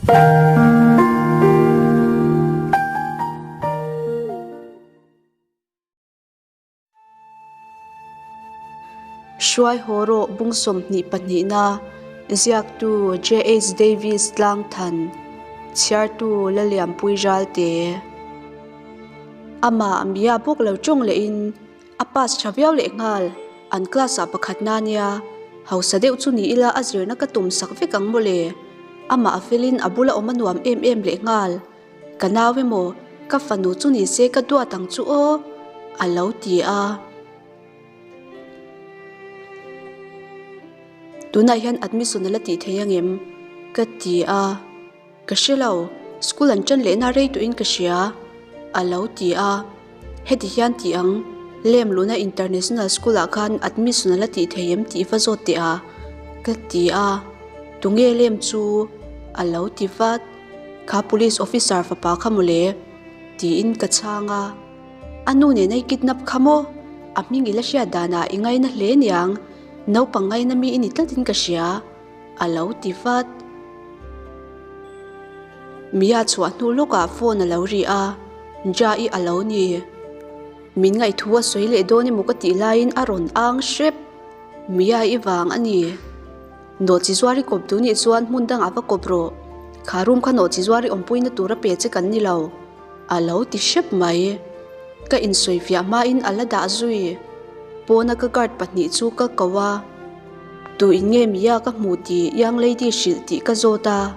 Hruai haw rawh bung 22na ziaktu JH Davies Tlangthan chhiartu Lalianpui Ralte Amah mia bawk lo tawng lehin a pass tha viau leh nghal an class ah pakhat na nia hausa deuh chu ni ila a zirna ka tum sak vek ang mawle amah a felin a bula awm a nuam em em leh nghal. Ka nau emaw, ka fanu chu ni se ka duat ang chu aw, a lo ti a. Tunah hian admission a la tih thei angem? ka ti a. Ka hre lo, school an ṭan lehna rei tuhin ka hria, a lo ti a. Heti hian ti ang, Lem Luna International School ah khan admission a la tih thei em tih va zawt teh a, ka ti a. Tunge lem chu? a lo ti vat. Kha police officer fapa kha mawle tiin ka chhang a, a nu nen a i kidnap kha maw? A hming i la hriat danah i ngaina hle niang, naupang ngaina mi i ni tlatin ka hria a lo ti vat. Mia chhuah hnu lawkah phone a lo ri a, Ja i a lo ni. Min ngaihthu a sawi leh dawn emaw ka tih laiin a rawn ang hrep, Mia i vang a ni. Nawhchi zuar i kawp duh nih chuan hmun dangah va kawp rawh. Kha room kha nawhchi zuar i awmpuina tura pe che kan ni lo. A lo ti hrep mai. Ka insawi fiah hmain a la dah zui. Pawna ka guard pahnih chu ka ko a. Tu in nge Mia ka hmu tih young lady hrilh tih ka zawt a.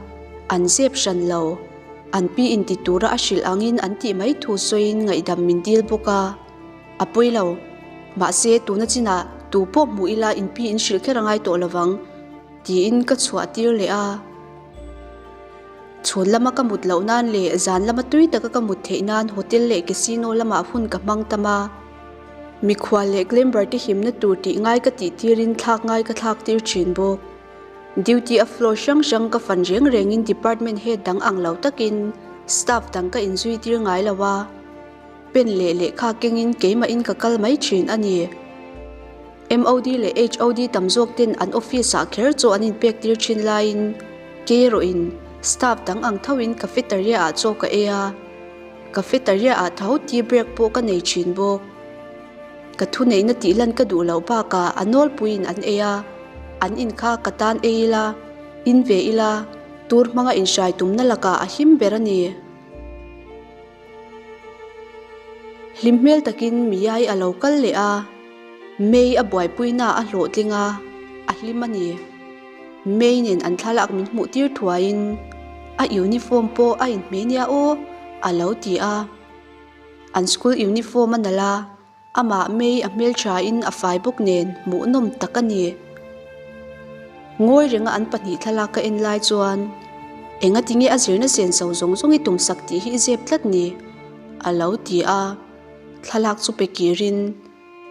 An zep hran lo. An pi inti tura a hrilh angin an tih mai thu sawiin ngaihdam min dil bawk a. A pawi lo. Mahse, tuna chinah tu pawh hmuh ila inpi in hrilh kher a ngai tawh lovang, tiin ka chhuah tir leh a. Chhun lama ka mut loh nan leh zan lama tui taka ka mut theih nan hotel leh casino lamah hun ka hmang tam a. Mikhual leh Glamber te himna tur tih ngai ka tih tirin thlak ngai ka thlak tir thin bawk. Duty a floor hrang hrang ka fan reng rengin department head dang ang lo takin staff dang ka inzui tir ngai lo a. Pen leh lehkha kengin keimahin ka kal mai thin a ni. MOD leh HOD tam zawk ten an office ah kher chaw an inpek tir thin laiin kei erawhin staff dang ang thoin cafeteria ah chaw ka ei a, cafeteria ah tho tea break pawh ka nei thin bawk. Ka thuneihna tih lan ka duh loh bakah a nawlpuiin an ei a, an in kha ka tan ei ila, in ve ila, tur hmanga inhrai tumna lakah a him ber a ni. Hlim hmel takin Miyai a lo kal leh a, May a buaipuina a hlawhtling a, a hlim a ni. May nen an thlalak min hmuh tir thuaiin a uniform pawh a inhmeh nia aw a lo ti a. An school uniform a nalh a, amah May a hmelthain a fai bawk nen hmuhnawm tak a ni. Ngawi renga an pahnih thlalak ka en lai chuan Engatinge a zirna senso zawng zawng i tumsak tih hi i zep tlat ni? a lo ti a. Thlalak chu pe kirin,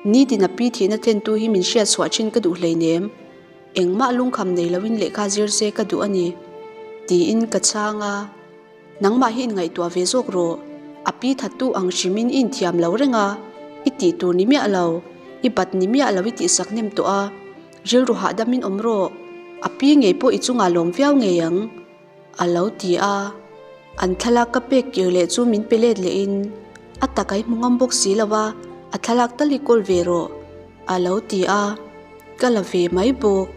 Nitin a pi thihna thlentu hi min hriat chhuah thin ka duh hleinem. Engmah lungkham nei loin lehkha zir se ka duh a ni, tiin ka chhang a. Nangmah hi inngaihtuah ve zawk rawh. A pi thattu ang hrimin i inthiam lo reng a, i tih tur ni miah lo, i bat ni miah lo i tihsak hnem tawh a, rilru hahdamin awm rawh. A pi ngei pawh i chungah lawm viau ngei ang, a lo ti a. An thlalak ka pek kir leh chu min pe let lehin, A tak a i hmu ngam bawk si lo a, a thlalak tal i kawl ve rawh, a lo ti a, ka la ve mai bawk.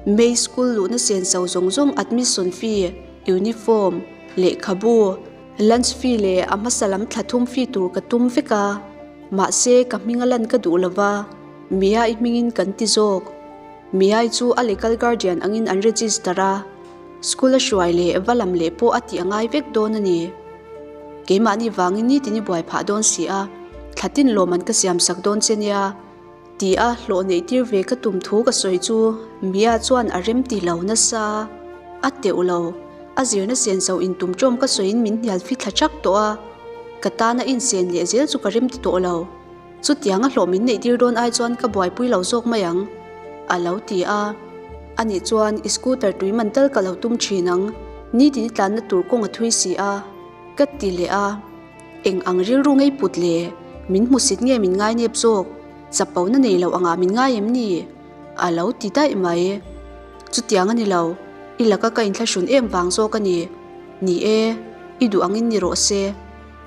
May School luhna senso zawng zawng admission fee, uniform, lehkhabu, lunch fee leh a hmasa lam thla thum fee tur ka tum vek a. Mahse, ka hming a lan ka duh lo va, Mia-i hmingin kan ti zawk. Mia-i chu a legal guardian angin an register a, school a hruai leh va lam leh pawh a tih a ngai vek dawn a ni. Keimahni vangin nitin i buai phah dawn si a, thla tin lawm an ka siamsak dawn che nia. Ti a hlawh neih tir ve ka tum thu ka sawi chu Mia chuan a rem ti lo nasa. A teuh lo. A zirna sen zo in tum ṭawm ka sawiin min hnial fi thla ṭhak tawh a. Ka tana insen leh zel chu ka rem ti tawh lo. Chutiang a hlawh min neih tir dawn ai chuan ka buaipui lo zawk mai ang, a lo ti a. Anih chuan i scooter tui man tal ka lo tum ṭhin ang, nitin i tlanna tur kawng a thui si a, ka ti leh a. Eng ang rilru ngei put le? Min hmusit nge min ngai nep zawk? Chapo na nei lo angah min ngai em ni? A lo ti daih mai. Chutiang a ni lo. I laka ka inthlahrun em vang zawk a ni. Ni e, i duh angin ni rawh se.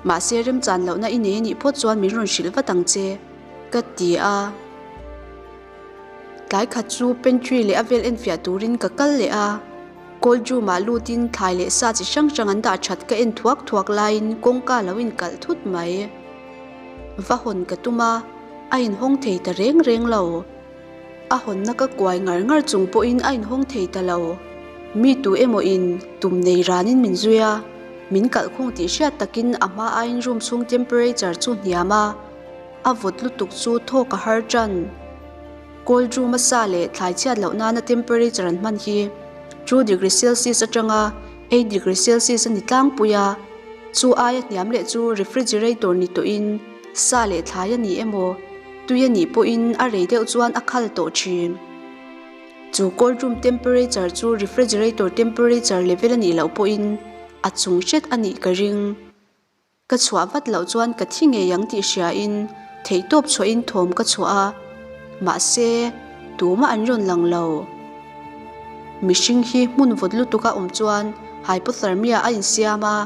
Mahse remchan lohna i nei a nih phawt chuan min rawn hrilh vat ang che, ka ti a. Tlai khat chu pantry leh a vel enfiah turin ka kal leh a. Cold room ah lutin thlai leh sa chi hrang hrang an dah that ka en thuak thuak laiin kawngka lo inkalh thut mai. Va hawn ka tum a, a inhawng thei ta reng reng lo. A hawnna ka kuai ngar ngar chung pawhin a inhawng thei ta lo. Mi tu emaw in tum nei ranin min zui a, min kalhkhung tih hriat takin a hma aiin room chhung temperature chu hniam a, a vawt lutuk chu thawk a har tan. Cold room a sa leh thlai chhiat loh nana temperature an hman hi 2 degree Celsius atanga 8 degree Celsius a ni tlangpui a, chu aia hniam leh chu refrigerator ni tawhin sa leh thlai a ni emaw tui a nih pawhin a rei deuh chuan a khal tawh thin. Chu cold room temperature chu refrigerator temperature level a nih loh pawhin a chung hret a nih ka ring. Ka chhuah vat loh chuan ka thi ngei ang tih hriain theihtawp chhuahin thawm ka chhuah a, mahse tumah an rawn lang lo. Mihring hi hmun vawt lutuk a awm chuan hypothermia a insiam a,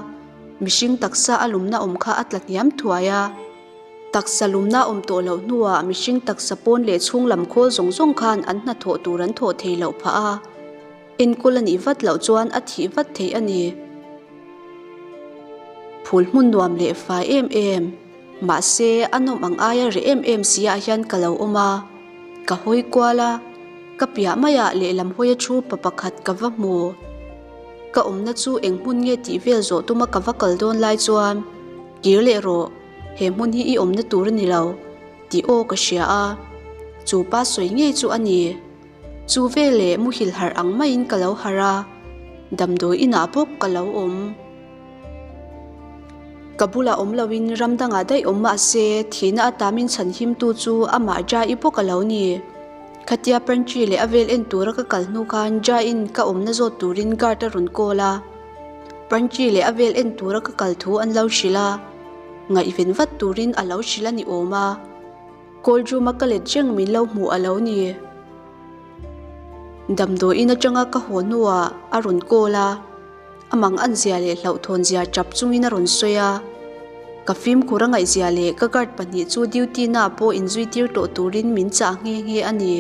mihring taksa a lumna awm kha a tla hniam thuai a. Taksa lumna awm tawh loh hnuah mihring taksa pawn leh chhung lam khawl zawng zawng khan an hnathawh tur an thawh thei loh phah a. Enkawl a nih vat loh chuan a thih vat theih a ni. Phul hmun nuam leh fai em em, mahse a nawm ang aia reh em em si ah hian ka lo awm a, ka hawi kual a, ka piah maiah lehlam hawia thu pa pakhat ka va hmu. Ka awmna chu eng hmun nge tih vel zawh tuma ka va kal dawn lai chuan, Kir leh rawh, he hmun hi i awmna tur a ni lo, tih aw ka hria a, chu pa sawi ngei chu a ni. Chu veleh muhil harh ang maiin ka lo harh a, damdawi inah bawk ka lo awm. Ka bulah awm loin ram dangah daih awm mah se thihna ata min chhan himtu chu amah Jai bawk a lo ni. Khatia pantry leh a vel en tura ka kal hnu khan Jaiin ka awmna zawt turin guard a rawn call a. Pantry leh a vel en tura ka kal thu an lo hrilh a, ngaihven vat turin a lo hrilh a ni awm a. Cold room a ka let reng min lo hmuh a lo ni. Damdawiin atanga ka haw hnuah a rawn call a, a mang an zia leh hlauhthawn zia tap chungin a rawn sawi a. Ka fimkhur a ngaihzia leh ka guard pahnih chu duty na pawh inzui tir tawh turin min chah nghe nghe a ni.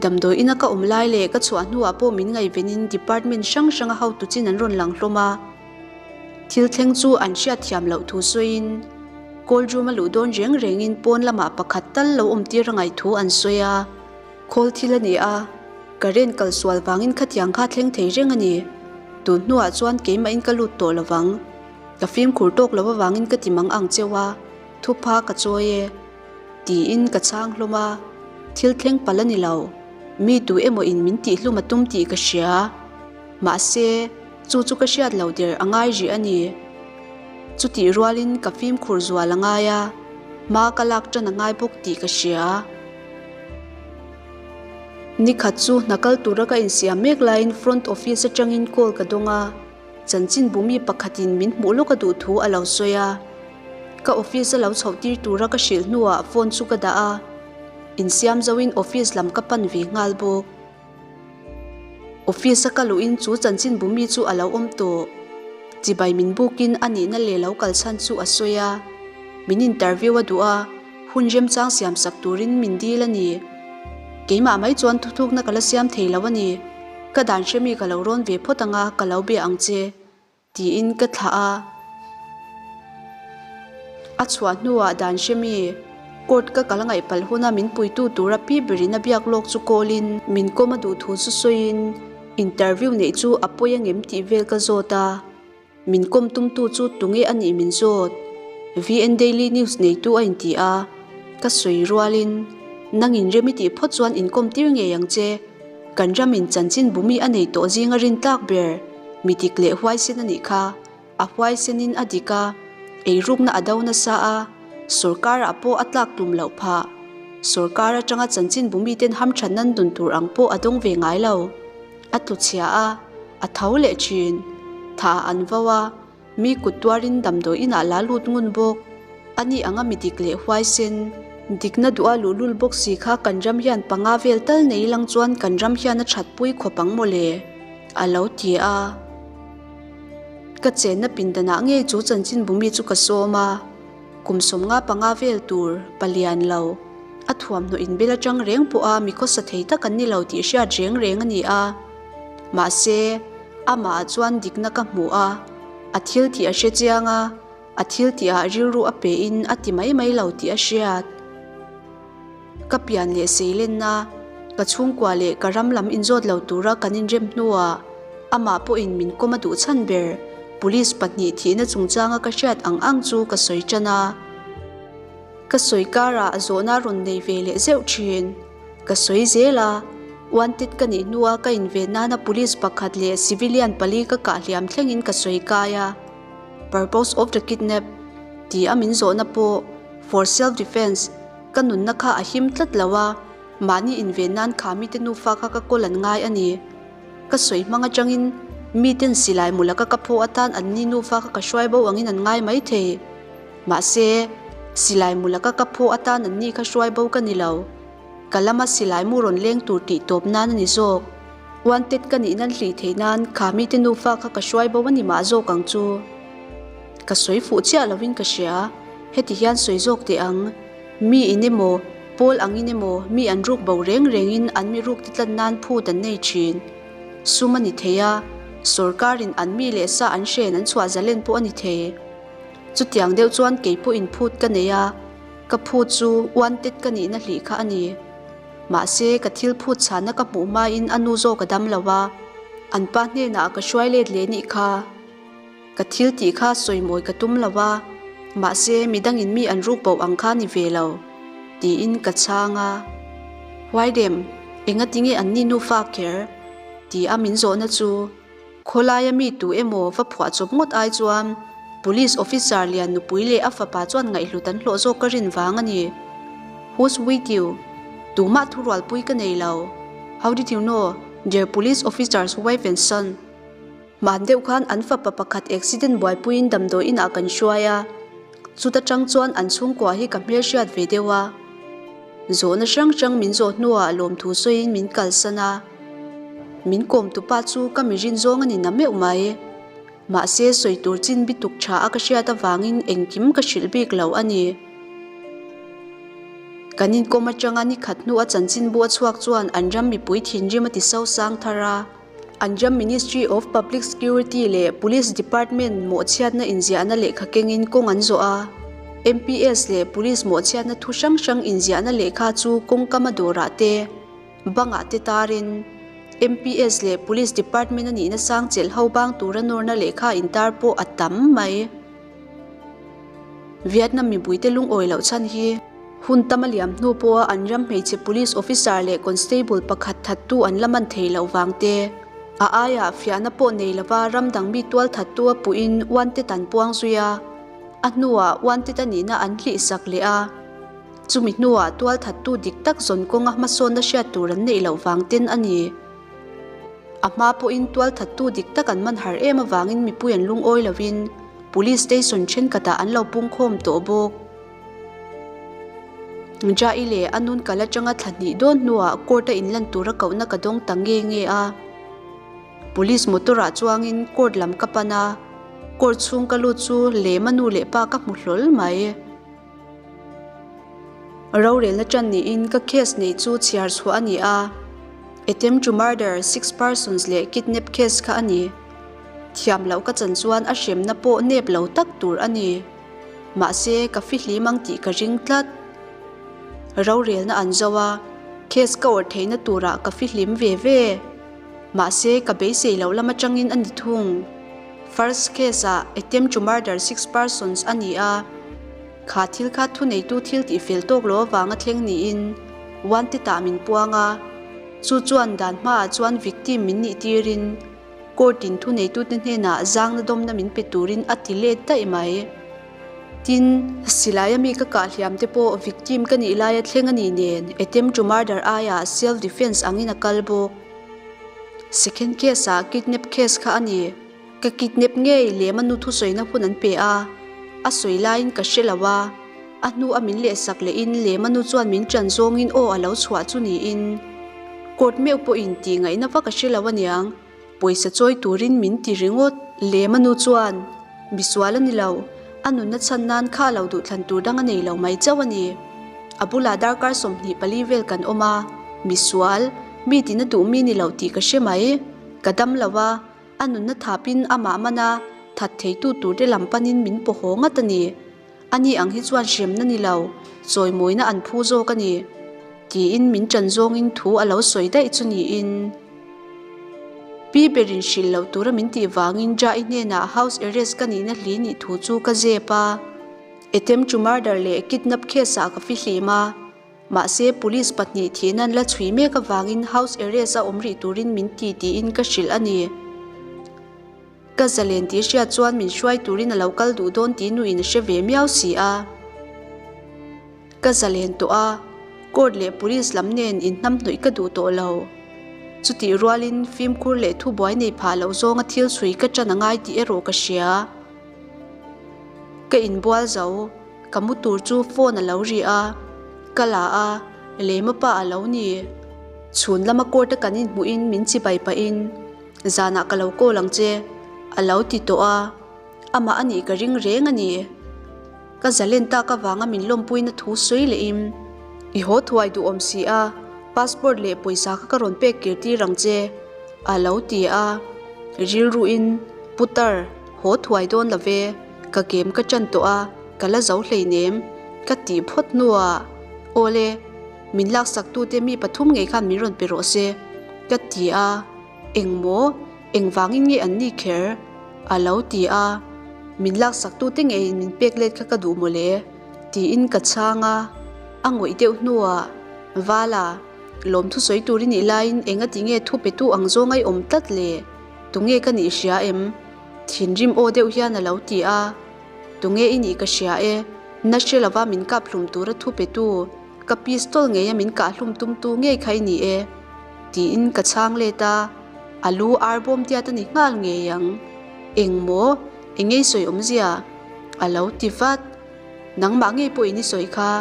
Damdawiin a ka awm lai leh ka chhuah hnuah pawh min ngaihvenin department hrang hranga hotu chin an rawn lang hlawm a. Thil thleng chu an hriatthiam loh thu sawiin cold room a luh dawn reng rengin pawn lamah pakhat tal lo awm tir a ngaih thu an sawi a. Khawl thil a ni a, current kal sual vangin khatiang kha thleng thei reng a ni. Tun hnuah chuan keimahin ka lut tawh lovang. Ka fimkhur tawk lo avangin ka ti mang ang cheu a, thupha ka chawi e. Tiin ka chhang hlawm a, thil thleng palh a ni lo. Mi tu emaw in min tihhlum a tum tih ka hria. Mahse, chu chu ka hriat lo der a ngai rih a ni. Chutih rualin ka fimkhur zual a ngai a, hma ka lak tan a ngai bawk tih ka hria. Nikhat chu hna kal tura ka insiam mek laiin front office atangin call ka dawng a. Chanchin bumi pakhatin min hmuh lawk a duh thu a lo sawi a. Ka office a lo chhoh tir tura ka hrilh hnuah phone chu ka dah a, insiam zoin office lam ka pan ve nghal bawk. Office a ka luhin chu chanchin bumi chu a lo awm tawh. Chibai min bukin a nihna leh lo kal chhan chu a sawi a. Min interview a duh a, hun remchang siam sak turin min dil a ni. Keimah mai chuan thuthukna ka la siam thei lo a ni. Ka dan hre mi ka lo rawn ve phawt anga ka lo bia ang che, tiin ka thlah a. A chhuah hnuah dan hre mi, court ka kal ngaih palh huna min puitu tura pi berin a biak lawk chu call-in min kawm a duh thu chu sawiin interview neih chu a pawi angem tih vel ka zawt a. Min kawm tumtu chu tunge a nih min zawt? VN Daily News neitu a inti a, ka sawi rualin, Nangin rem i tih phawt chuan inkawm tir ngei ang che. Kan ramin chanchin bumi a nei tawh zinga rin tlak ber, mi dik leh huaisen a nih kha. A huaisenin a dik a, eirukna a do nasa a, sawrkarah pawh a tlak tlum loh phah. Sawrkar atanga chanchin bumiten hamthat nan dun tur ang pawh a dawng ve ngai lo. A tlu chhia a, a tho leh thin. Tha an vo a, mi kut tuarin damdawi inah la lut ngun bawk. Ani anga mi dik leh huaisen. Dikna duha luhlul bawk si kha kan ram hian panga vel tal nei lang chuan kan ram hian a thatpui khawp ang mawle, a lo ti a. Ka chenna pindanah ngei chu chanchinbu mi chu ka sawm a, kum 55 vel tur palian lo, a thuamhnaw inbel atang reng pawha mi khawsa thei tak an ni lo tih hriat reng reng a ni a. Mahse, amah ah chuan dikna ka hmu a, a thil tih a hre chiang a, a thil tihah rilru a pe in a ti mai mai lo tih a hriat. Ka pian leh seilenna, ka chhungkua leh ka ram lam inzawt lo tura kan inrem hnuah amah pawhin min kawm a duh chhan ber police pahnih thihna chungchanga ka hriat ang ang chu ka sawi tan a. Ka sawi karah zawhna rawn nei ve leh zeuh thin. Ka sawi zel a, wanted ka nih hnua ka inven nana police pakhat leh civilian pali ka kah hliam thlengin ka sawi kai a. Purpose of the kidnap ti a min zawhna pawh for self defence ka nunna kha a him tlat lo a, mahni inven nan kha mite nufa kha ka kawl an ngai a ni. Ka sawi hmang atangin miten silai mu laka ka phaw atan anni nufa kha ka hruai bo angin an ngai mai thei. Mahse, silai mu laka ka phaw atan anni kha hruai bo ka ni lo. Ka lama silai mu rawn leng tur tih tawp nan a ni zawk. Wanted ka nih nan hlih theih nan kha mite nufa kha ka hruai bo a ni mah zawk ang chu. Ka sawi fuh chiah lovin ka hria, heti hian sawi zawk teh ang. Mi in emaw, pawl angin emaw mi an ruk bo reng rengin an mi ruk te tlat nan phut an nei thin. Sum a ni thei a, sawrkarin an mi leh sa an hren an chhuah zalen pawh a ni thei. Chutiang deuh chuan kei pawhin phut ka nei a. Ka phut chu wanted ka nihna hlih kha a ni. Mahse, ka thil phut chhana ka hmuh hmain a nu zawk a dam lo a, an pa hnenah ka hruai let leh nih kha. Ka thil tih kha sawimawi ka tum lo a, mahse midangin mi an ruk bo ang kha ni ve lo, tiin ka chhang a. Huaidem, engatinge an ni nufa kher? ti a min zawhna chu. Khawlaia mi tu emaw va phuah chawp ngawt ai chuan Police officer lian nupui leh a fapa chuan ngaihhlut an hlawh zawk ka rin vang a ni. Who's with you? Tumah thurualpui ka nei lo. How did you know they're police officer's wife and son? Hman deuh khan an fapa pakhat accident buaipuiin damdawi inah kan hruai a. Chuta tang chuan an chhungkua hi ka hmelhriat ve deuh a. Zawhna hrang hrang min zawh hnuah lawmthu sawiin min kalsan a. Min kawm tupa chu ka mi rin zawng a ni na meuh mai. Mahse sawi tur chin bi tuk tha a ka hriat avangin engkim ka hrilh bik lo a ni. Kan inkawm atanga ni khat hnu a chanchinbu a chhuak chuan an ram mipui thinrim a ti sosang thar a. An ram Ministry of Public Security leh Police Department mawhchhiatna inziahna lehkha kengin kawng an zawh a. MPS leh Police mawhchhiatna thu hrang hrang inziahna lehkha chu kawngkama dawrah te, bangah te tarin MPS leh Police Department a nihna sang chelh ho bang tura nawrna lehkha intar pawh a tam mai. Vietnam mipuite lungawi loh chhan hi hun tam a liam hnu pawha an ram hmeichhe police officer leh constable pakhat thattu an la man thei loh vang te, a aiah fiahna pawh nei lova ram dang mi tual thattu a puhin wanted an puang zui a, a hnuah wanted a nihna an hlihsak leh a, chumi hnuah tual thattu dik tak zawn kawnga hmasawnna hriat tur an neih loh vang ten a ni. A hma pawhin tualthattu dik tak an man har em avangin mipui an lungawi lovin Police station thenkhatah an lo pungkhawm tawh bawk. Ja'i leh a nun kal atanga thla hnih dawn hnuah court a inlan tura kohna ka dawng ta nge nge a. Police motor ah chuangin court lam ka pan a, court chhung ka lut chu lema nu leh pa ka hmu hlawl mai. Rorelna tan niin ka case neih chu chhiar chhuah a ni a, attempt to murder six persons leh kidnap case kha a ni. Thiam loh ka chan chuan a hremna pawh nep lo tak tur a ni. Mahse, ka fihlim ang tih ka ring tlat. Rorelna an zo a, case ka awrh theihna turah ka fihlim ve ve. Mahse, ka beisei loh lam atangin a ni thung. First case ah attempt to murder six persons a ni a, kha thil kha thuneitu thil tih fel tawk lo avanga thleng niin wanted ah min puang a, chu chuan dan hmaah chuan victim min nih tirin court in thuneitute hnenah zangna dawmna min pe turin a ti let daih mai. Tin, silai ami ka kah hliam te pawh victim ka nih laia thleng a nih nen attempt to murder aiah self defence angin a kal bawk. Second case ah kidnap case kha a ni. Ka kidnap ngei lem a nu thusawina hun an pe a, a sawi laiin ka hre lo a. A hnu a min lehsak lehin Lema nu chuan min ṭan zawngin aw a lo chhuah chu niin. Court meuh pawhin tih ngaihna vak a hre lo aniang, pawisa chawi turin min ti ringawt. Lema nu chuan, Misual a ni lo, a nunna chhan nan kha lo duhthlan tur dang a nei lo mai chauh a ni. A bulah darkar 24 vel kan awm a, misual, mi tina duh mi ni lo tih ka hre mai. Ka dam lo a, a nunna thapin amah man a, that theitu turte lam panin min paw haw ngat a ni. Ani ang hi chuan hremna ni lo, chawimawina an phu zawk a ni, tiin min ṭan zawngin thu a lo sawi daih chu niin. Pi berin hrilh loh tura min tih vangin Jai hnenah house arrest ka nihna hli nih thu chu ka zep a. Attempt to murder leh kidnap case ah ka fihlim a. Mahse police pahnih thihna an la chhui mek avangin house arrest a awm rih turin min ti tiin ka hrilh a ni. Ka zalen tih hriat chuan min hruai turin a lo kal duh dawn tih nuin a hre ve miau si a. Ka zalen tawh a, court leh police lam nen inhnamhnawih ka duh tawh lo. Chutih rualin fimkhur leh thubuai nei phah loh zawnga thil chhui ka ṭan a ngai tih erawh ka hria. Ka inbual zo, ka mu tur chu phone a lo ri a, ka la a, lema pa a lo ni. Chhun lama court a kan inhmuhin min chibai pahin. Zanah ka lo call ang che, a lo ti tawh a, amah a nih ka ring reng a ni. Ka zalen tak avanga min lawmpuina thu sawi lehin, I haw thuai duh awm si a, passport leh pawisa kha ka rawn pek kir tir ang che, a lo ti a. Rilruin, Putar, haw thuai dawn lo ve, ka game ka ṭan tawh a, ka la zo hleinem, ka tih phawt hnuah, Awle, min laksaktute mi pathum ngei khan min rawn pe rawh se, ka ti a. Eng maw? Engvangin nge an ni kher? A lo ti a. Min laksaktute ngeiin min pek let kha ka duh mawle, tiin ka chhang a. A ngawih deuh hnuah, Vala, lawmthu sawi tur i nih laiin enga ti nge thu petu ang zawng a i awm tlat le? Tunge ka nih hria em? Thinrim aw deuh hian a lo ti a. Tunge i nih ka hria e, na hre lova min kap hlum tura thu petu. Ka pistol ngeia min kah hlum tumtu ngei kha i ni e, tiin ka chhang let a, a lu ar bawm tiat a ni nghal ngei ang. Eng maw? Eng ei sawi awmzia? A lo ti vat. Nangmah ngei pawhin i sawi kha.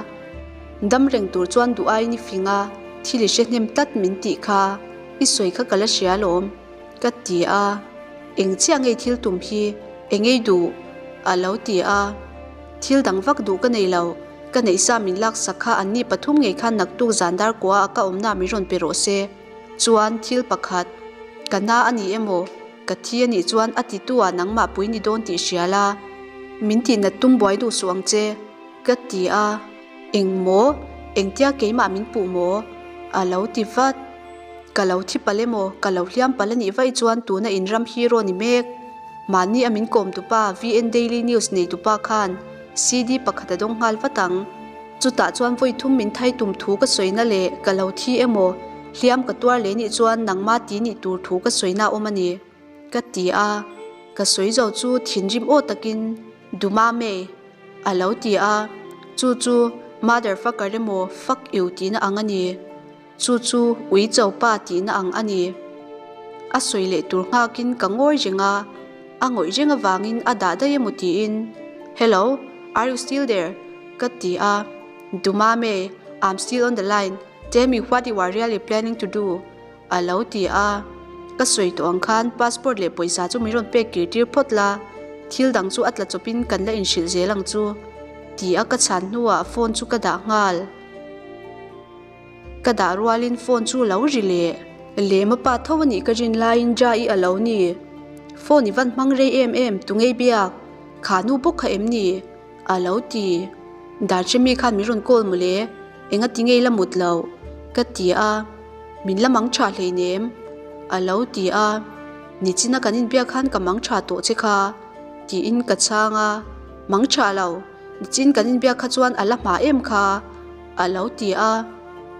Dam reng tur chuan duh aiin i fing a, thil i hre hnem tlat min tih kha. I sawi kha ka la hria alawm, ka ti a. Eng chiah ngei thil tum hi eng ei duh? A lo ti a. Thil dang vak duh ka nei lo. Ka neihsa min laksak kha anni pathum ngei khan naktuk zan dar kua a ka awmna min rawn pe rawh se. Chuan thil pakhat, ka na a ni emaw, ka thi a nih chuan a titu ah nangmah pui ni dawn tih hria la, min tihnat tum buai duh suh ang che, ka ti a. Eng maw? Engtia keimah min puh maw? A lo ti vat. Ka lo thi palh emaw, ka lo hliam palh a nih vaih chuan tuna in ram hero ni mek. Mahni a min kawm tupa VN Daily News nei tupa khan CD pakhat a dawng nghal vat ang. Chutah chuan vawi thum min thai tum thu ka sawina leh ka lo thi emaw, hliam ka tuar leh nih chuan nangma ti nih tur thu ka sawina a awm a ni, ka ti a. Ka sawi zo chu thinrim aw takin, Dumame! a lo ti a. Chu chu mother fucker emaw fuck you tihna ang a ni. Chu chu ui cho pa tihna ang a ni. A sawi leh tur nghakin ka ngawi reng a, a ngawih reng avangin a dah daih emaw tiin, Hello, are you still there? ka ti a, Dumame, I'm still on the line, tell me what you are really planning to do? a lo ti a. Ka sawi tawh ang khan passport leh pawisa chu min rawn pek kir tir phawt la, thil dang chu a tla chawpin kan la inhrilh zel ang chu, ti a ka chhan hnuah phone chu ka dah nghal. Ka dah rualin phone chu lo ri leh. Lem a pa tho a nih ka rin laiin Ja i a lo ni. Phone i van hmang rei em em tu ngei biak? Kha nu bawk kha em ni? A lo ti. Darchemi khan min rawn call mawle, enga ti ngei la mut loh? Ka ti a. Min la mang tha hleinem? A lo ti a. Nichina kan inbiak khan ka mang tha tawh che kha, tiin ka chhang a. Mang tha lo. Nichin kan inbiak kha chuan a la hma em kha? A lo ti a.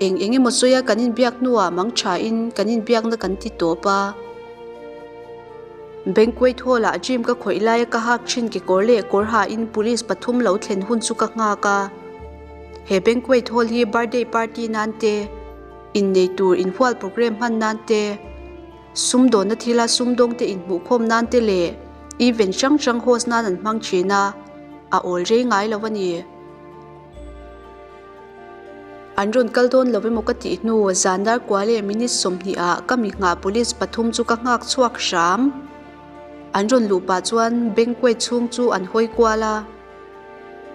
Eng eng emaw sawia kan inbiak hnuah mang thain kan inbiakna kan ti tawp a. Banquet hall ah gym ka khawih laia ka hak thin kekawr leh kawr hain police pathum lo thlen hun chu ka nghak a. He banquet hall hi birthday party nan te, innei tur inhual programme hman nan te, Sumdawnna thila sumdawngte inhmuhkhawm nan te leh event hrang hrang host nan an hmang thin a, a awl rei ngai lo a ni. An rawn kal dawn lo emaw ka tih hnu zan dar kua leh minute 20 ah ka mi nghah police pathum chu ka nghak chhuak hram. An rawn luh pah chuan banquet chhung chu an hawi kual a.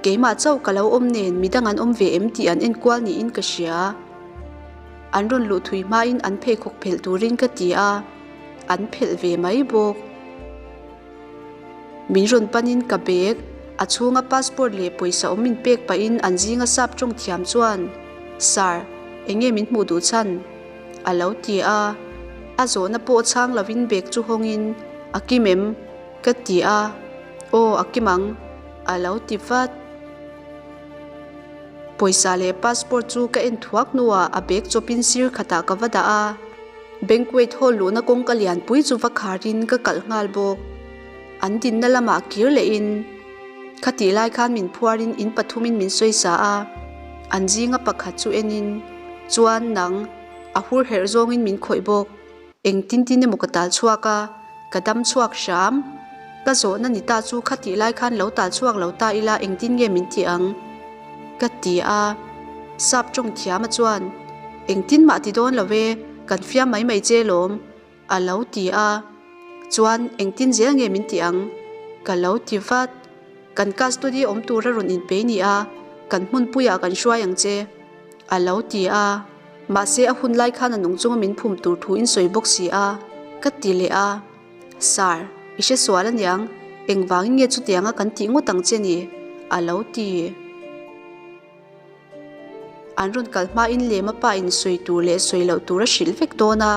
Keimah chauh ka lo awm nen midang an awm ve em tih an enkual niin ka hria. An rawn luh thui hmain an pheikhawk phelh turin ka ti a, an phelh ve mai bawk. Min rawn panin ka bag, a chhunga passport leh pawisa awm min pek pahin an zinga sap tawng thiam chuan, Sir, eng nge min hmuh duh chhan? a lo ti a. A zawhna pawh chhang lovin bag chu hawngin, A kim em? ka ti a. Aw, a kim ang, a lo ti vat. Pawisa leh passport chu ka en thuak hnuah a bag chawpin sir khatah ka va dah a. Banquet hall luhna kawngka lianpui chu va kharin ka kalh nghal bawk. An dinna lamah kir lehin khatih lai khan min phuarin in pathumin min sawisa a, an zinga pakhat chu enin chuan nang a hur herh zawngin min khawih bawk. Engtin tin emaw ka tal chhuak a, ka dam chhuak hram. Ka zawhna ni ta chu khatih lai khan lo tal chhuak lo ta ila engtin nge min ti ang? Ka ti a, sap tawng thiama chuan engtin mah ti dawn lo e, kan fiam mai mai che lawm a lo ti a, chuan engtin zel nge min ti ang? Ka lo ti vat. Kan custody awm tura rawn inpei ni a, kan hmunpuiah kan hruai ang che a lo ti a. Mahse a hun lai khan a nung chunga min phum tur thu in sawi bawk si a, ka ti leh a. Sir, i hre sual aniang, engvangin nge chutianga kan tih ngawt ang che ni? a lo ti. An rawn kal hmain lema pa in sawi tur leh sawi loh tur a hrilh vek dawn a,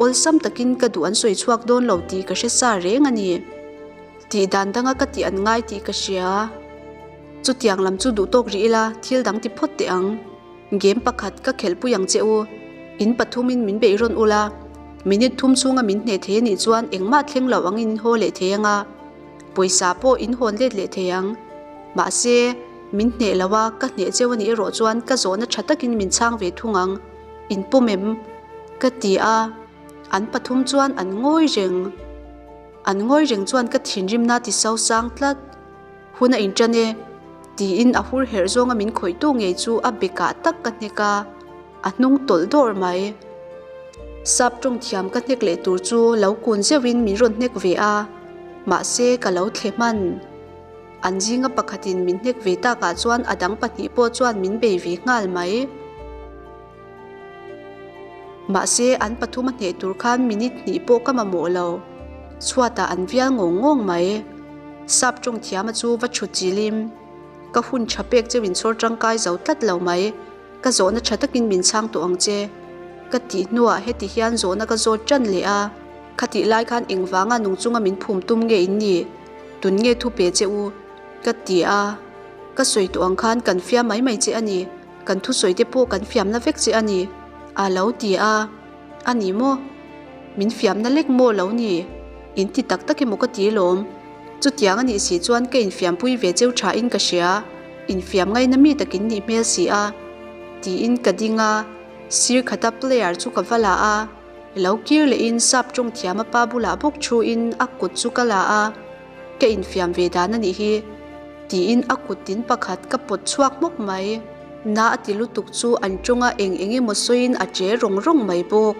awlsam takin ka duh an sawi chhuak dawn lo tih ka hre sa reng a ni. Tih dan danga ka tih an ngai tih ka hria. Chutiang lam chu duh tawk rih ila thil dang ti phawt teh ang. Game pakhat ka khelhpui ang che u. In pathumin min beih rawn ula, minute thum chhunga min hneh thei anih chuan engmah thleng lo angin in haw leh thei anga, pawisa pawh in hawn let leh thei ang. Mahse, min hneh lo a, ka hneh cheu anih erawh chuan ka zawhna tha takin min chhang ve thung ang. In pawm em? Ka ti a, an pathum chuan an ngawi reng. An ngawi reng chuan ka thinrimna ti sosang tlat. Hun a inṭan e, tiin a hur herh zawnga min khawihtu ngei chu a bekah tak ka hnek a, a hnung tawlh dawr mai. Sap tawng thiam ka hnek leh tur chu lo kun zeuhin min rawn hnek ve a, mahse ka lo thle hman. An zinga pakhatin min hnek ve takah chuan a dang pahnih pawh chuan min bei ve nghal mai. Mahse an pathum a hneh tur khan minute hnih pawh ka mamawh lo. Chhuatah an vial ngawng ngawng mai. Sap tawng thiama chu va chhut chilim. Ka hun tha pek cheu in chhawr tangkai zo tlat lo mai. Ka zawhna tha takin min chhang tawh ang che. Ka tih hnuah heti hian zawhna ka zawt tan leh a. Khatih lai khan engvanga nung chunga min phum tum nge in ni? Tun nge thu pe che u? Ka ti a. Ka sawi tawh ang khan kan fiam mai mai che a ni. Kan thusawi te pawh kan fiamna vek che a ni, a lo ti a. A ni maw? Min fiamna lek maw lo ni? In ti tak tak emaw ka ti lawm. Chutiang a nih si chuan ka infiampui ve cheu tha in ka hria, infiam ngaina mi takin nih hmel si a. Tiin ka ding a, sir khata player chu ka va la a. Lo kir lehin sap tawng thiam a pa bulah bawk thu in a kut chu ka la a. Ka infiam ve dan a nih hi, tiin a kut tin pakhat ka pawt chhuak hmawk mai. Na a ti lutuk chu an tawnga eng eng emaw sawiin a che rawng rawng mai bawk.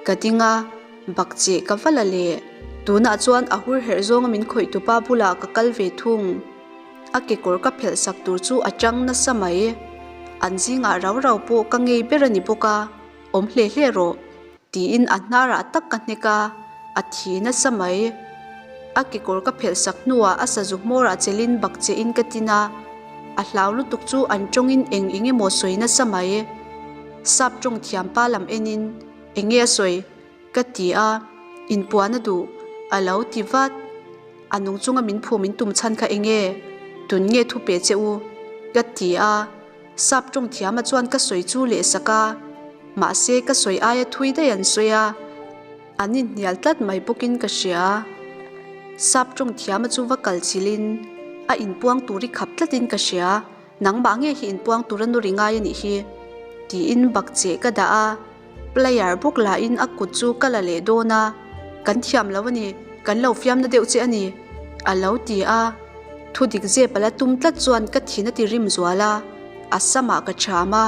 Ka ding a, bak cheh ka va la leh. Tunah chuan a hur herh zawnga min khawih tupa bulah ka kal ve thung. A kekawr ka phelh sak tur chu a chang nasa mai. An zingah rau rau pawh ka ngei ber a ni bawk a, awm hle hle rawh. Tiin a hnarah tak ka hnek a, a thi nasa mai. A kekawr ka phelh sak hnuah a sazu hmawrah chelin bak chein ka tin a, a hlau lutuk chu an tawngin eng eng emaw sawi nasa mai. Sap tawng thiam pa lam enin, Eng nge a sawi? ka ti a, inpuan a duh, a lo ti vat. A nung chunga min phum in tum chhan kha eng nge? Tun nge thu pe che u? ka ti a. Sap tawng thiama chuan ka sawi chu leh sak a, mahse ka sawi aia thui daih an sawi a, an inhnial tlat mai bawkin ka hria. Sap tawng thiama chu va kal chilhin a inpuang tur i khap tlatin ka hria, nangmah nge hi inpuang tur a nu ri ngai a nih hi, tiin bakcheh ka dah a. Player bawk lahin a kut chu ka la leh dawn a, Kan thiam lo a ni, kan lo fiamna deuh che a ni, a lo ti a. Thu dik zep a la tum tlat chuan ka thin a ti rim zual a, a samah ka cham a.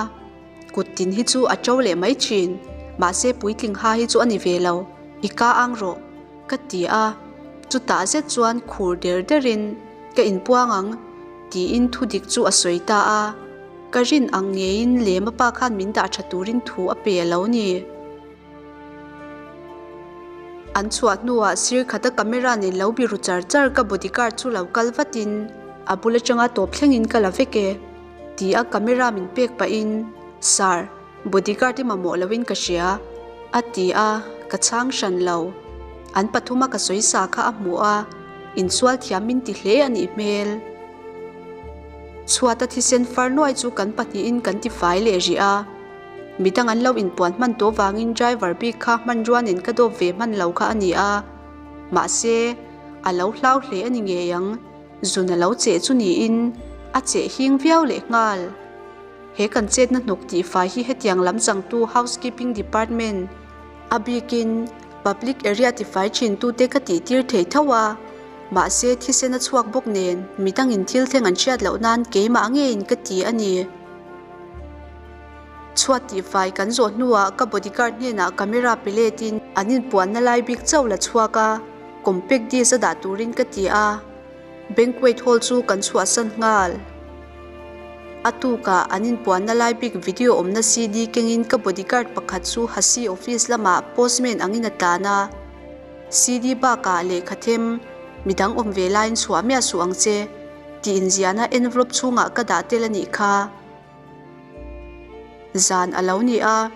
Kut tin hi chu a ṭo leh mai ṭhin, mahse puitling ha hi chu a ni ve lo, i ka ang rawh, ka ti a. Chutah zet chuan khur der derin, Ka inpuang ang, tiin thudik chu a sawi ta a. Ka rin ang ngeiin Lema pa khan min dah ṭha turin thu a pe a lo ni. An chhuah hnuah sir khata camera nen lo biru char char ka bodyguard chu lo kal vatin a bul atanga tawp thlengin ka la vek e ti a camera min pek pahin Sir, bodyguard i mamawh loin ka hria a ti a, ka chhang hran lo. An pathuma ka sawi sa kha a hmu a, insual thiam min ti hle a nih hmel. Chhuata thisen far nuai chu kan pahnihin kan tifai leh rih a. Midang an lo inpuan hman tawh vangin driver bik kha hmanrua nen ka dawp ve hman lo kha a ni a, mahse, a lo hlau hle a ni ngei ang, zun a lo cheh chu niin a cheh hing viau leh nghal. He kan chetna hnawk tihfai hi hetiang lam changtu housekeeping department a bikin public area tifai thintute ka tihtir thei tho a, mahse, thisen a chhuak bawk nen midangin thil thleng an hriat loh nan keimah ngeiin ka ti a ni. Chhuat tihfai kan zawh hnuah ka bodyguard hnenah camera pe letin an inpuanna lai bik chauh la chhuak a, compact disc a dah turin ka ti a, banquet hall chu kan chhuahsan nghal. A tukah an inpuanna lai bik video awmna CD kengin ka bodyguard pakhat chu Hasi office lamah postman angin a tlan a, CD bakah lehkha them midang awm ve laiin chhuah miah suh ang che tih inziahna envelope chhungah ka dah tel a nih kha. Zan a lo ni a,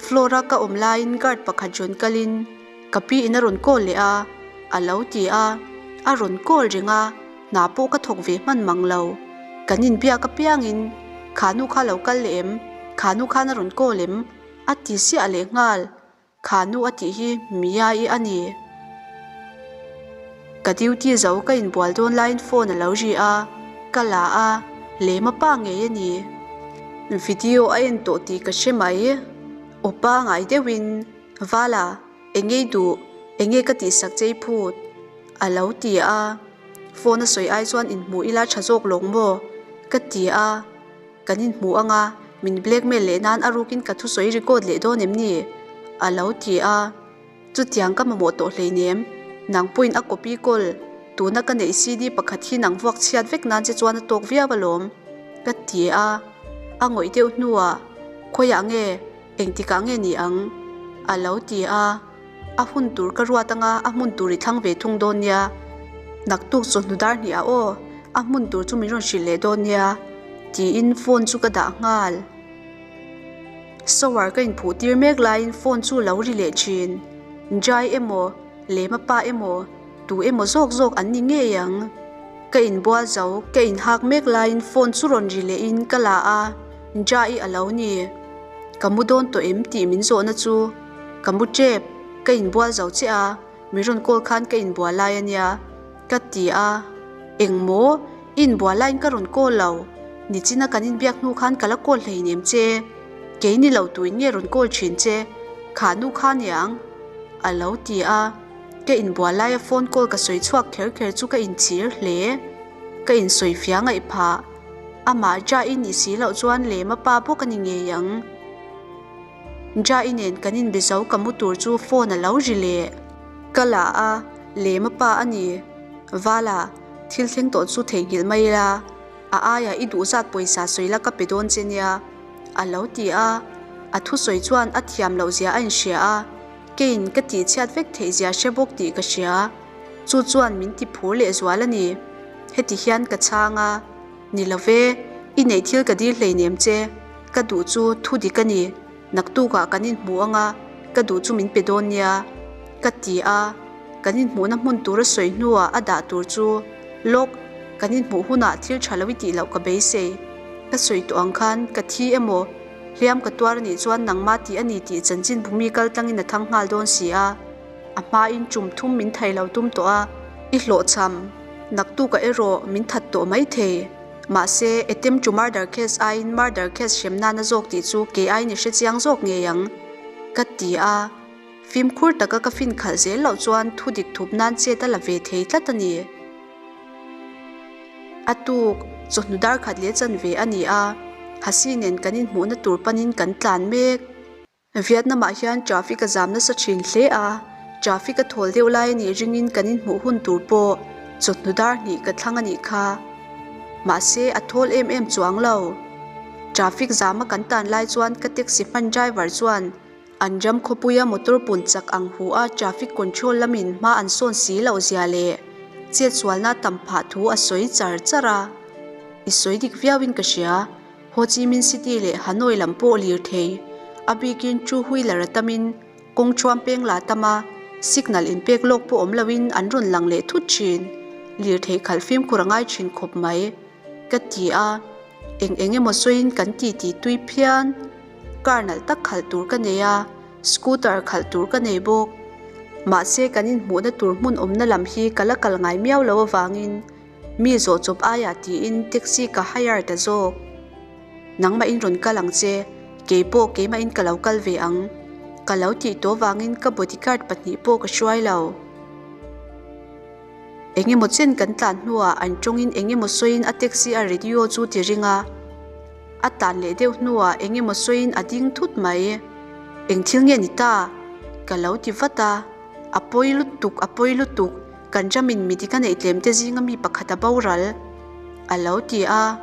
floor a ka awm laiin guard pakhat rawn kalin ka pi in a rawn call leh a, a lo ti a, a rawn call reng a, hna pawh ka thawk ve hman mang lo. Kan inbiak apiangin, Kha nu kha lo kal leh em? Kha nu khan a rawn call em? a ti siah leh nghal. Kha nu a tih hi Mia-i a ni. Ka duty zo ka inbual dawn laiin phone a lo ri a, ka la a, lem a pa ngei a ni. Video a en tawh tih ka hre mai. Aw pa ngai deuhin, Vala, enge i duh? Enge ka tihsak che i phut? A lo ti a. Phone a sawi ai chuan inhmuh ila tha zawk lawng maw? Ka ti a. Kan inhmu ang a, min blackmail leh nan a rukin ka thusawi record leh dawn em ni? A lo ti a. Chutiang ka mamawh tawh hleinem. Nang pawhin a copy kawl, tuna ka neih CD pakhat hi nang vuak chhiat vek nan che chuan a tawk viau alawm, ka ti a. A ngawih deuh hnuah, Khawiah nge, engtikah nge ni ang? A lo ti a. A hun tur ka ruat anga a hmun tur i thlang ve thung dawn nia. Naktuk chawhnu dar hnih ah aw, a hmun tur chu min rawn hrilh leh dawn nia, tiin phone chu ka dah nghal. Shower ka inphuh tir mek laiin phone chu lo ri leh thin. Jai emaw, Lema pa emaw, tu emaw zawk zawk an ni ngei ang. Ka inbual zo, ka inhak mek laiin phone chu rawn ri lehin ka la a, Jai a lo ni. Ka mu dawn tawh em tih min zawhna chu ka mu tep, ka inbual zo che a, min rawn call khan ka inbual lai a nia, ka ti a. Eng maw? I inbual laiin ka rawn call lo, nichina kan inbiak hnu khan ka la call hleinem che, kei ni lo tuin nge rawn call thin che, kha nu kha niang? A lo ti a, ka inbual laia phone call ka sawi chhuak kher kher chu ka inchhir hle, ka insawi fia ngaih phah. Amah Jai nih si loh chuan lema pa bawk a ni ngei ang. Jai nen kan inbe zo ka mu tur chu phone a lo ri leh. Ka la a, lema pa a ni. Vala, thil thleng tawh chu theihnghilh mai ila, a aiah i duh zat pawisa sawi la ka pe dawn che nia, a lo ti a. A thusawi chuan a thiam loh zia a inhria a, keiin ka tihchhiat vek theih zia hre bawk tih ka hria. Chu chuan min ti phur leh zual a ni. Heti hian ka chhang a, Ni lo ve, i neih thil ka dil hleinem che, ka duh chu thu dik a ni, naktukah kan inhmu ang a, ka duh chu min pe dawn nia, ka ti a. Kan inhmuhna hmun tur a sawi hnuah a dah tur chu, Lawk, kan inhmuh hunah thil tha lo i tih loh ka beisei. Ka sawi tawh ang khan ka thi emaw, hliam ka tuar a nih chuan nangmah tih a ni tih chanchinbu mi kaltlangin a thang nghal dawn si a. A hmain tum thum min thai lo tum tawh a, i hlawhchham naktukah erawh min that tawh mai thei. Mahse, attempt to murder case aiin murder case hrem nana zawk tih chu kei aiin i hrechiang zawk ngei ang, ka ti a. Fimkhur taka ka fin khalh zel loh chuan thu dik thup nan chet a la ve thei tlat a ni. A tuk, chawhnu dar khat leh chanve a ni a. Hasi nen kan inhmuhna tur panin kan tlan mek. Vietnam-ah hian traffic a zam nasa thin hle a, traffic a thawl deuh lai a nih ringin kan inhmuh hun tur pawh chawhnu dar hnih ka thlang a nih kha. Mahse, a thawl em em chuang lo. Traffic zama kan tan lai chuan ka taxi hman driver chuan an ram khawpuia motor pun chak ang hu a traffic control lamin hma an sawn si loh zia leh chetsualna tam phah thu a sawi char char a. I sawi dik viauin ka hria. Ho Chi Minh City leh Hanoi lam pawh lirthei, a bikin two wheeler a tamin kawng thuam peng la tam a, signal inpek lawk pawh awm loin an rawn lang leh thut thin. Lirthei khalh fimkhur a ngai thin khawp mai, ka ti a. Eng eng emaw sawiin kan ti ti tui phian. Car nalh tak khalh tur ka nei a, scooter khalh tur ka nei bawk. Mahse kan inhmuhna tur hmun awmna lam hi ka la kal ngai miau lo avangin Mi zawh chawp aiah tiin taxi ka hire ta zawk. Nangmah in rawn kal ang che, keipawh keimah in ka lo kal ve ang. Ka lo tih tawh vangin ka bodyguard pahnih pawh ka hruai lo. Eng emaw chen kan tlan hnuah an tawngin eng emaw sawiin a taxi a radio chu ti ring a. A tlan leh deuh hnuah eng emaw sawiin a ding thut mai. Eng thil nge ni ta? Ka lo ti vat a. A pawi lutuk, a pawi lutuk, kan ramin mi dik a neih tlem te zinga mi pakhat a boral. A lo ti a,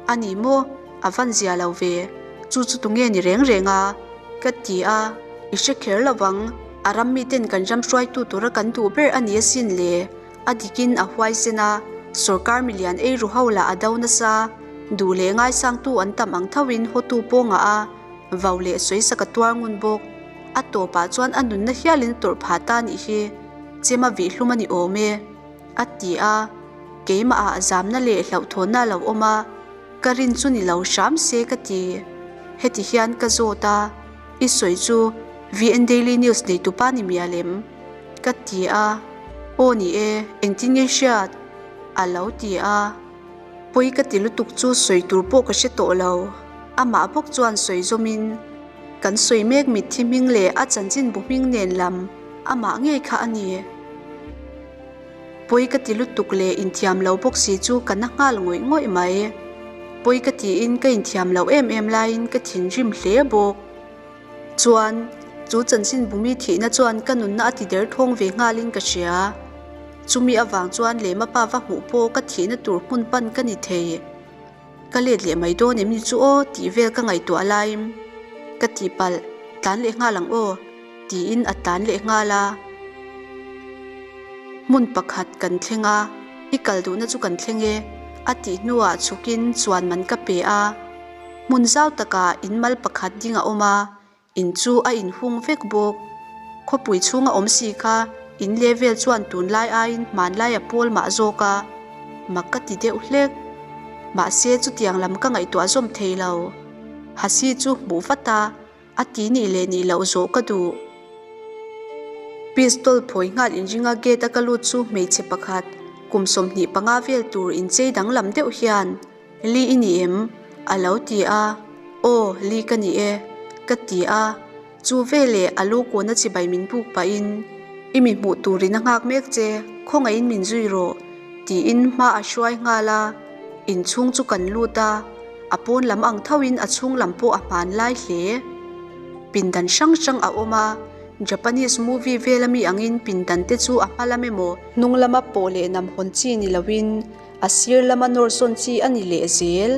A ni maw? A van zia lo ve, chu chu tunge ni reng reng a? Ka ti a, I hre kher lo vang, a ram miten kan ram hruaitu tura kan duh ber a ni asin le, a dikin a huaisen a, sawrkar milian ei ru ho lah a do nasa, duh leh ngaisangtu an tam ang thoin hawtu pawngah a vau leh sawisak a tuar ngun bawk. A tawpah chuan a nunna hialin a tawrh phah ta nih hi, Chema vihhlum a ni awm e, a ti a. Keimahah zamna leh hlauhthawnna a lo awm a, ka rin chu ni lo hram se ka ti. Heti hian ka zawt a, I sawi chu VN Daily News neitupa ni mial em? Ka ti a, Aw ni e, engtin nge hriat? A lo ti a. Pawi ka ti lutuk chu sawi tur pawh ka hre tawh lo. Amah bawk chuan sawi zawmin, Kan sawi mek mitthi hming leh a chanchin bu hming nen lam amah ngei kha a ni. Pawi ka ti lutuk leh inthiam lo bawk si chu ka na nghal ngawih ngawih mai. Pawi ka tiin ka inthiam loh em em laiin ka thinrim hle bawk. Chuan, chu chanchin bu mi thihna chuan ka nunna a ti der thawng ve nghalin ka hria. Chumi avang chuan lehma pa va hmuh pawh ka thihna tur hmun pan ka ni thei. Ka let leh mai dawn em ni chu aw tih vel ka ngaihtuah laiin ka tihpalh tlan leh nghal ang aw tiin a tlan leh nghal a. Hmun pakhat kan thleng a, i kal duhna chu kan thleng e a tih hnuah chhukin chuan man ka pe a. Hmun zau takah in mal pakhat ding a awm a, In chu a inhung vek bawk. Khawpui chhunga awm si kha in leh vel chuan tunlai aiin hmanlai a pawl mah zawk a, mak ka ti deuh hlek. Mahse chutiang lam ka ngaihtuah zawm thei lo. Hasi chu hmuh vat a, a ti nih leh nih loh zawh ka duh. Pistol phawi nghal inringa gate a ka lut chu hmeichhe pakhat kum 25 vel tur inchei danglam deuh hian Li i ni em? A lo ti a. Aw, li ka ni e, ka ti a. Chu veleh a lu kuna chibai min buk pahin, I mi hmuh turin a nghak mek che, khawngaihin min zui rawh, tiin hma a hruai nghal a. Inchhung chu kan lut a, a pawn lam ang thoin a chhung lam pawh a hman lai hle. Pindan hrang hrang a awm a, Japanese movie vel ami angin pindan te chu a hma lam emaw, hnung lama pawh leh nam hawn chi ni loin, A sir lama nawr sawn chi a ni leh zel.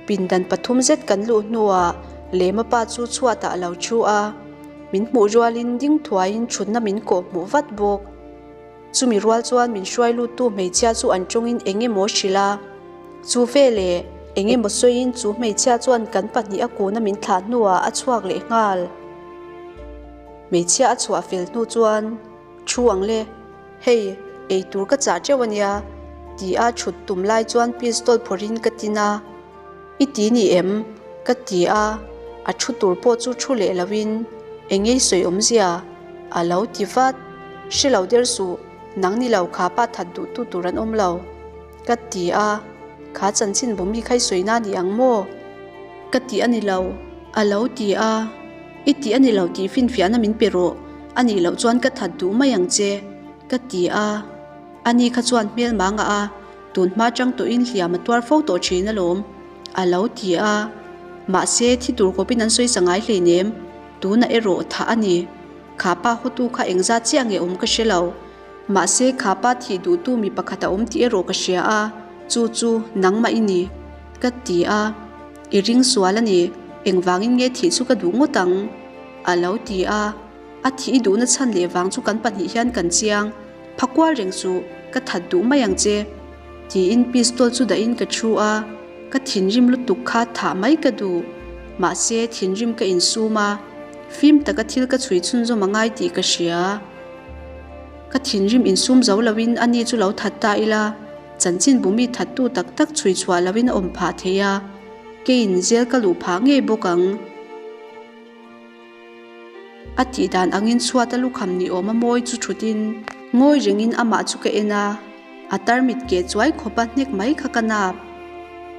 Pindan pathum zet kan luh hnuah Lema pa chu chhuatah a lo thu a, min hmuh rualin ding thuaiin thutna min kawh hmuh vat bawk. Chumi rual chuan min hruai luttu hmeichhia chu an tawngin eng emaw hrilh a, chu veleh eng emaw sawiin chu hmeichhia chuan kan pahnih a kuna min thlah hnuah a chhuak leh nghal. Hmeichhia a chhuah fel hnu chuan thu ang le. Hei, ei tur ka chah teuh a nia, ti a thut tum lai chuan pistol phawrhin ka tin a. I ti ni em? ka ti a, a thu tur pawh chu thu leh loin, Eng ngei sawi awmzia? a lo ti vat. Hre lo der suh, nang ni lo kha pa that duh tu tur an awm lo, ka ti a. Kha chanchin bu mi kha i sawi na ni ang maw? Ka ti a ni lo, a lo ti a. I ti a ni lo tih finfiahna min pe rawh, a nih loh chuan ka that duh mai ang che, ka ti a. Ani kha chuan hmel mangah a, tun hma chang tawhin hliam a tuar fo tawh thin alawm, a lo ti a. Mahse, thi tur khawpin an sawisa ngai hleinem. Tunah erawh thah a ni. Kha pa hotu kha engzat chiah nge awm ka hre lo. Mahse, kha pa thih duhtu mi pakhat a awm tih erawh ka hria a, chu chu nangmah i ni. Ka ti a. I ring sual a ni. Engvangin nge thih chu ka duh ngawt ang? A lo ti a. A thih i duhna chhan leh vang chu kan pahnih hian kan chiang. Pha kual reng suh, ka that duh mai ang che. Tiin pistol chu dahin ka thu a, ka thinrim lutuk kha thah mai ka duh. Mahse, thinrim ka insum a, fim taka thil ka chhui chhunzawm a ngai tih ka hria. Ka thinrim insum zo loin ani chu lo that ta ila, chanchinbu mi thattu tak tak chhui chhuah loin a awm phah thei a, keiin zel ka luh phah ngei bawk ang. A tih dan angin chhuat a lukham ni awm a mawi chu thutin ngawi rengin amah chu ka en a, a tarmit keh chuai khawp a hnek mai kha ka nap.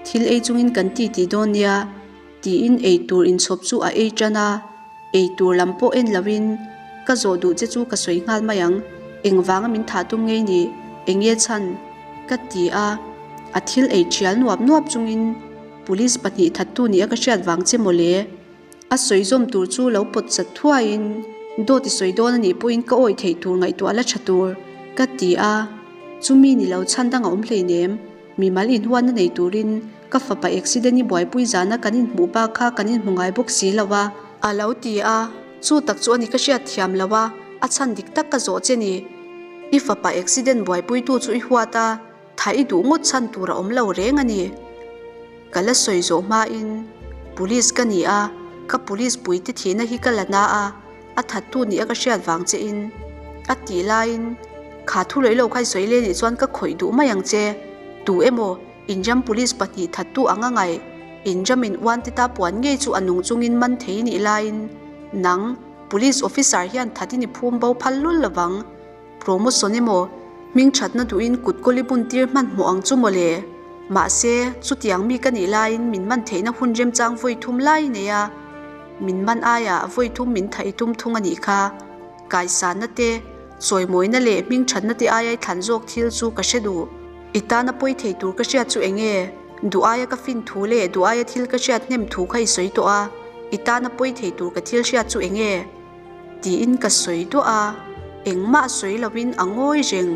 Thil ei chungin kan ti tih dawn nia tiin ei tur inchhawp chu a ei tan a, ei tur lam pawh en loin ka zawh duh che chu ka sawi nghal mai ang, engvanga min thah tum ngei ni, enge chhan? ka ti a, a thil ei thial nuap nuap chungin police pahnih thattu nia ka hriat vang che mawle. A sawi zawm tur chu lo pawt chat thuaiin, Dawt i sawi dawn a nih pawhin ka awih theih tur ngaihtuah la tha tur, ka ti a. Chumi ni lo chhan dang a awm hleinem, mimal inhuatna nei turin ka fapa accident i buaipui zana kan inhmuh bak kha kan inhmu ngai bawk si lo a. A lo ti a, chu tak chu a ni ka hriat thiam lo a, a chhan dik tak ka zawh che ni. I fapa accident buaipuitu chu i huat a, Tha i duh ngawt chhan tur a awm lo reng a ni. Ka la sawi zawh hmain Police ka ni a, ka police puite thihna hi ka la na a, a thattu nih a ka hriat vang che in. A tih laiin Kha thu lawih lo kha i sawi le nih chuan ka khawih duh mai ang che. Tu emaw Inram police pahnih thattu ang a ngaih. Inram in uan te ta puan ngei chu a nung chungin man thei nih laiin nang police officer hian that in i phum bo phal lul lovang. Promotion emaw, hming thatna duhin kut kawl i bun tir hmanhmawh ang chu mawle. Mahse, chutiang mi ka nih laiin min man theihna hun remchang vawi thum lai nei a, min man aiah vawi thum min thaih tum thung a nih kha. Kaisanna te, chawimawina leh hming thatna te aia i thlan zawk thil chu ka hre duh. I tana pawi thei tur ka hriat chu eng nge? Duh aia ka fin thu leh duh aia thil ka hriat hnem thu kha i sawi tawh a, i tana pawi thei tur ka thil hriat chu eng nge? Tiin ka sawi duah a, engmah sawi lovin a ngawi reng.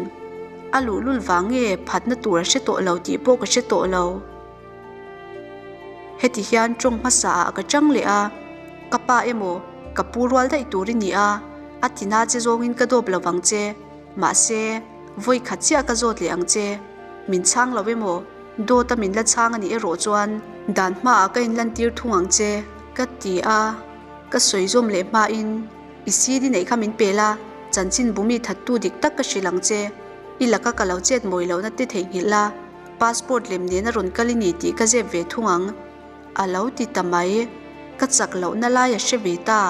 A luhlul vang nge phatna tur a hre tawh lo tih pawh ka hre tawh lo. Heti hian tawng hmasa ah ka chang leh a, ka pa emaw ka pu rual daih tur i ni a, a tina che zawngin ka dawp lovang che, mahse vawi khat chiah ka zawt leh ang che, min chhang lo emaw dawt a min la chhang a nih erawh chuan dan hmaah ka inlantir thung ang che ka ti a. Ka sawi zawm leh hmain, I CD neih kha min pe la, chanchin bumi thattu dik tak ka hrilh ang che. I laka ka lo chet mawi lohna te theihnghilh la, passport lem nena rawn kal i ni tih ka zep ve thung ang. A lo ti ta mai. Ka chak lohna lai a hre ve ta.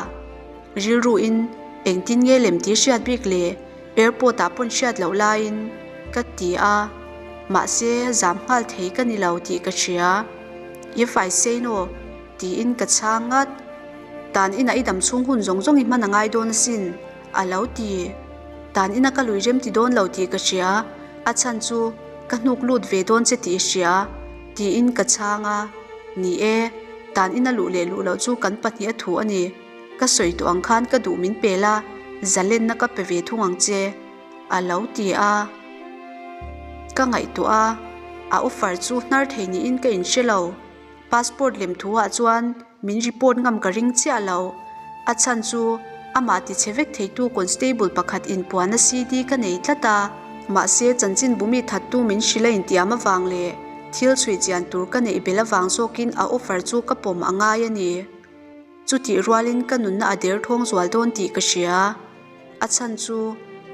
Rilruin, Engtin nge lem tih hriat bik le? Airport ah pawn hriat loh laiin ka ti a, mahse zam nghal thei ka ni lo tih ka hria. If I say no, Tiin ka chhang ngat. Tan inah i dam chhung hun zawng zawng i hman a ngai dawn asin, a lo ti. Tan ina ka lui rem ti dawn lo tih ka hria, a chhan chu ka hnuk lut ve dawn che tih i hria, tiin ka chhang a. Ni e, tan ina luh leh luh loh chu kan pahnih a thu a ni. Ka sawi tawh ang khan ka duh min pe la, zalenna ka pe ve thung ang che, a lo ti a. Ka ngaihtuah a, a offer chu hnar thei niin ka inhre lo. Passport lem thu ah chuan min report ngam ka ring chiah lo. A chhan chu amah ti chhe vek theitu constable pakhat inpuan a CD ka nei tlat a. Mahse chanchinbu mi thattu min hrilh a intiam avang leh thil chhui chian tur ka neih bel avang zawkin a offer chu ka pawm a ngai a ni. Chutih rualin ka nunna a derthawng zual dawn tih ka hria. A chhan chu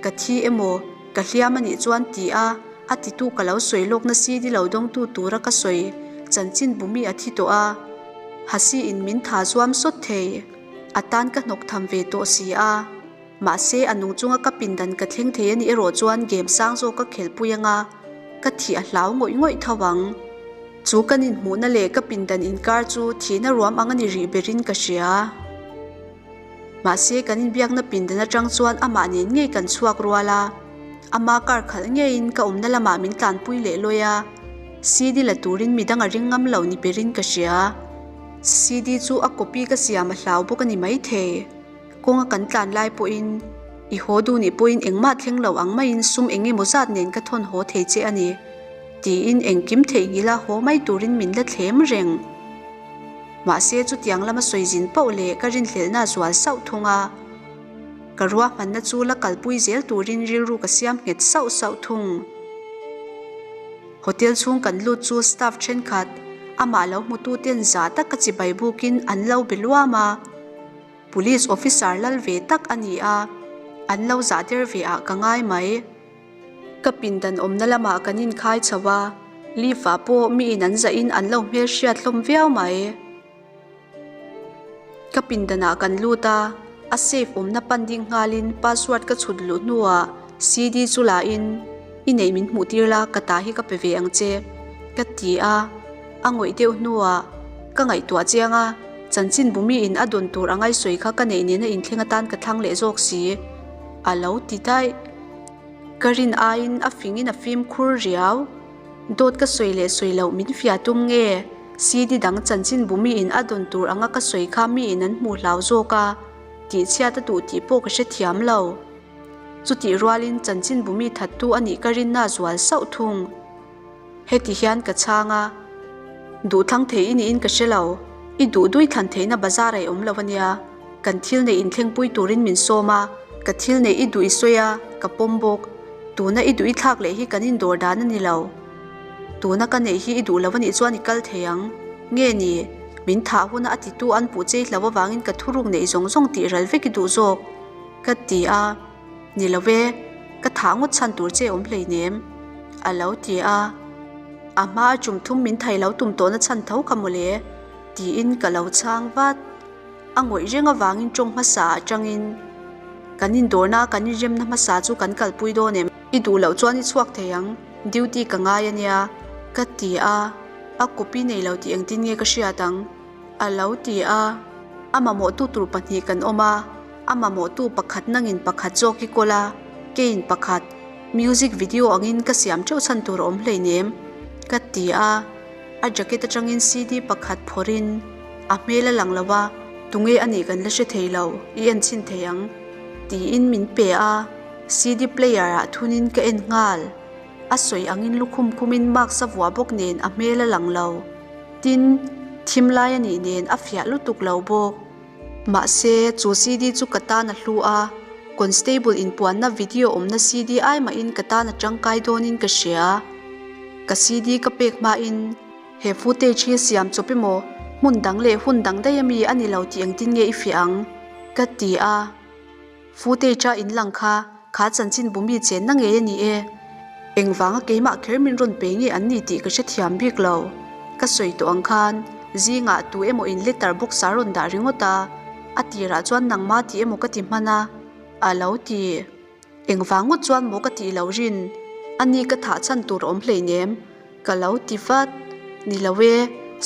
ka thi emaw ka hliam a nih chuan ti a, a titu ka lo sawi lawkna CD lo dawngtu tura ka sawi chanchin bu mi a thi tawh a. Hasi in min tha zuam sawt thei. A tan ka hnawk tham ve tawh si a. Mahse a nung chunga ka pindan ka thleng thei a nih erawh chuan game sang zawk ka khelpui anga ka thih a hlau ngawih ngawih tho ang. Chu kan inhmuhna leh ka pindan inkar chu thihna ruam ang a ni rih berin ka hria. Mahse kan inbiakna pindan atang chuan amah nen ngei kan chhuak rual a, ama car khalh ngeiin ka awmna lamah min tlanpui leh lawi a, CD la turin midang a ring ngam lo ni berin ka hria. CD chu a copy ka siam a hlau bawk a ni maithei. Kawnga kan tlan lai pawhin i haw duh nih pawhin engmah thleng lo ang maiin sum eng emaw zat nen ka thawn haw thei che a ni tiin engkim theihnghilh a haw mai turin min la thlem reng. Mahse chutiang lama sawi zin poh leh ka rinhlelhna a zual sauh thung a. Ka ruahmanna chu la kalpui zel turin rilru ka siam nghet sauh sauh thung. Hotel chhung kan lut chu staff thenkhat amah lo hmutu ten za taka chibai bukin an lo be luam a. Police officer lal ve tak a ni a, an lo zah der ve ah ka ngai mai. Ka pindan awmna lamah kan inkhai chho a, lift ah pawh miin an zahin an lo hmelhriat hlawm viau mai. Ka pindanah kan lut a, a safe awmna pan ding nghalin password ka chhut luh hnuah CD chu lahin i neih min hmuh tir la ka ta hi ka pe ve ang che ka ti a, a ngawih deuh hnuah ka ngaihtuah chiang a, chanchin bu miin a dawn tur anga i sawi kha ka neih nena inthleng atan ka thlang leh zawk si a lo ti daih. Ka rin aiin a fingin a fimkhur riau. Dawt ka sawi leh sawi loh min fia tum nge? CD dang chanchin bu miin a dawn tur anga ka sawi kha miin an hmuh hlau zawk a, tihchhiat a duh tih pawh ka hrethiam lo. Chutih rualin chanchin bu mi thattu a nih ka rinna a zual sauh thung. Heti hian ka chhang a, Duhthlang thei i niin ka hre lo, i duh dui thlan theihna bazar a i awm lo a nia. Kan thil neih inthlengpui turin min sawm a, ka thil neih i duh i sawi a, ka pawm bawk. Tuna i duh i thlak leh hi kan indawr dan a ni lo. Tuna ka neih hi i duh lo a nih chuan i kal thei ang. Nge ni, min thah huna a titu an puh chei hlo avangin ka thuruk neih zawng zawng tih ral vek i duh zawk, ka ti a. Ni lo e, ka thah ngawt chhan tur che awm hleinem, a lo ti a. A hma a tum thum min thai lo tum tawhna chhan tho kha mawle, tiin ka lo chhang vat. A ngawih reng avangin tawng hmasa atangin kan indawrna kan inremna hmasa chu kan kalpui dawn em? I duh loh chuan i chhuak thei ang, duty ka ngai a nia, ka ti a, a copy nei lo tih engtin nge ka hriat ang? A lo ti a, a mamawhtu tur pahnih kan awm a, a mamawhtu pakhat nangin pakhat zawk i kawl a, keiin pakhat, music video angin ka siam teuh chhan tur a awm hleinem, ka ti a. A jacket atangin CD pakhat phawrhin a hmel a lang lo a, tunge a nih kan la hre thei lo, i en chhin thei ang tiin min pe a, CD player ah thunin ka en nghal. A sawi angin lukhum khumin mask a vuah bawk nen a hmel a lang lo. Tin, thim lai a nih nen a fiah lutuk lo bawk. Mahse, chu CD chu ka tan a hlu a, constable inpuanna video awmna CD ai mahin ka tan a tangkai dawnin ka hria. Ka CD ka pek hmain he footage hi siam chawp emaw, hmun dang leh hun dang daih ami a ni lo tih engtin nge i fiah ang? ka ti a. Footage a inlang kha, kha chanchin bu mi chenna ngei a ni e. Engvanga keimah kher min rawn pe nge an ni tih ka hrethiam bik lo. Ka sawi tawh ang khan, zingah tu emaw in letter box a rawn dah ringawt a, a tirah chuan nangma tih emaw ka ti hman a, a lo ti. Engvang ngawt chuan maw ka tih loh rin, a ni ka thah chhan tur a awm hleinem. Ka lo ti vat. Ni lo e,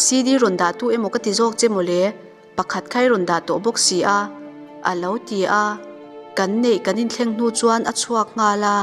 CD rawn dah tu emaw ka ti zawk che mawle. Pakhat kha i rawn dah tawh bawk si a, a lo ti a. Kan neih kan inthleng hnu chuan a chhuak nghal a.